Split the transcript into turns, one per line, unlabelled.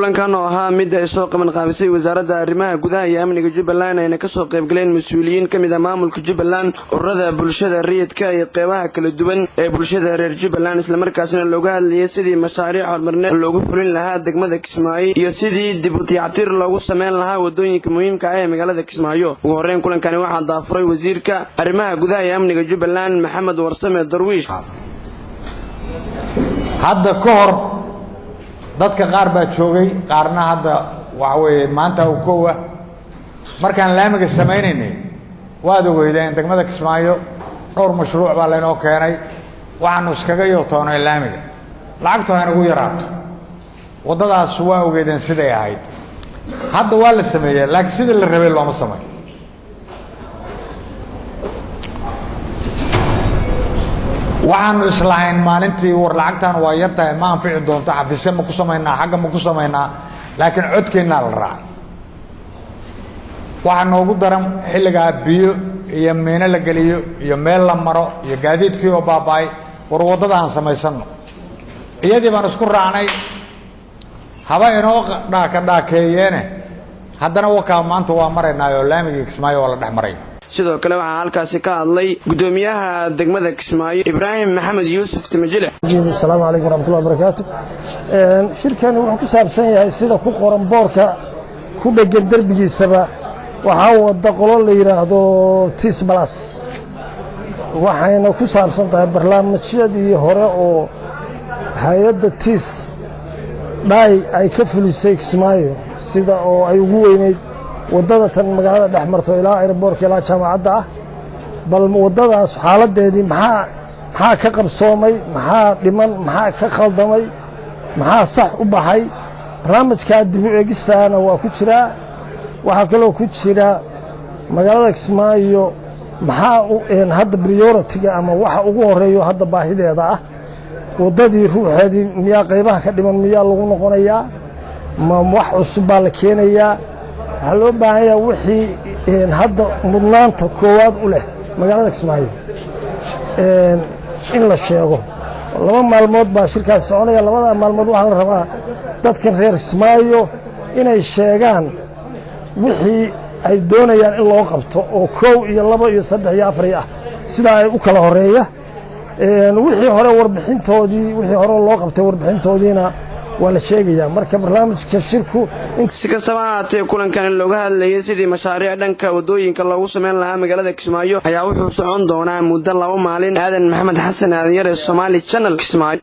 Kulankan oo ahaa mid ay soo qaban qaabisay Wasaaradda Arrimaha Gudaha iyo Amniga Jubbaland, ayna kasoo qaybgaleen mas-uuliyiin ka mid ah maamulka Jubbaland, ururada bulshada rayidka iyo qeybaha kala duwan ee bulshada reer Jubbaland, islamarkaasna looga hadlayay sidii mashaariic horumarineed loogu fulin lahaa degmada Kismaayo iyo sidii dib u dayactir loogu sameyn lahaa wadooyinka muhiimka ah ee magaalada Kismaayo. Ugu horreyn kulankani waxaa daafuray wasiirka arrimaha gudaha iyo amniga Jubbaland, Maxamed Warsame Darwiish.
Hadda ka hor dadka qaar baa joogay, qaarna hadda waxa weeye maanta u kowa. Markaan laamiga samaynaynay, waad ogeydeen, degmada Kismaayo dhowr mashruuc baa laynoo keenay. Waxaanu iskaga yotoonay laamiga, lacagtu haynagu yaraato. Waddadaas waa ogeydeen siday ahayd. Hadda waa la sameeyey, laakiin sidii la rabay looma samayn. Waxaanu islahayn maalintii, war lacagtan waa yar tahay, ma anfici doonto, xafiisya ma ku samaynaa, xagga ma ku samaynaa? Laakiin codkeennaa la raacay. Waxaa noogu daran xilligaa biyo iyo miino la geliyo iyo meel la maro iyo gaadiidkii oo baaba'ay. War waddada aan samaysanno, iyadii baan isku raacnay. Haba inoo dhaaka dhaakeeyeene, haddana wakaa maanta waa maraynaayo, laamigii Kismaayo waa la dhex maray.
Sidoo kale waxaa halkaasi ka hadlay gudoomiyaha degmada Kismaayo, Ibraahim Maxamed Yuusuf Timajile.
Asalaamu calaykum waraxmatullahi wabarakaatu. Shirkani wuxuu ku saabsan yahay, sida ku qoran boorka ku dheggan derbigiisaba, waxaa wada qolo la yidhaahdo TIS Plus. Waxayna ku saabsan tahay barnaamijyadii hore oo hay-adda TIS dhaay ay ka fulisay Kismaayo, sida oo ay ugu weynayd waddada tan magaalada dhex marto ilaa airport-ka ilaa jaamacadda ah. Bal waddadaas xaaladdeedii, maxaa ka qabsoomay, maxaa dhiman, maxaa ka khaldamay, maxaa sax u baxay? Barnaamijkaa dib u eegistaana waa ku jiraa. Waxaa kaloo ku jira magaalada Kismaayo maxaa hadda priority-ga ama waxa ugu horeeyo hadda baahideeda ah. Waddadii ruuxeedii miyaa qaybaha ka dhiman, miyaa lagu noqonayaa, ma wax cusub baa la keenayaa? Waxaa loo baahan yaha wixii hadda mudnaanta koowaad u leh magaalada Kismaayo in la sheego. 2 maalmood baa shirkaas soconaya. Labada maalmood waxaa la rabaa dadkan reer Kismaayo inay sheegaan wixii ay doonayaan in loo qabto, oo 1 iyo 2 iyo 3 iyo 4 ah, sidaa ay u kala horeeya. Wixii hore warbixintoodii, wixii hore loo qabtay warbixintoodiina waa la sheegayaa. Marka barnaamijka shirku
Si kastaba ha haatee, kulankan looga hadlayay sidii mashaariic dhanka waddooyinka loogu sameyn lahaa magaalada Kismaayo ayaa wuxuu socon doonaa muddo 2 maalin. Aadan Maxamed Xasan Aadanyare, Somaali Channel, Kismaayo.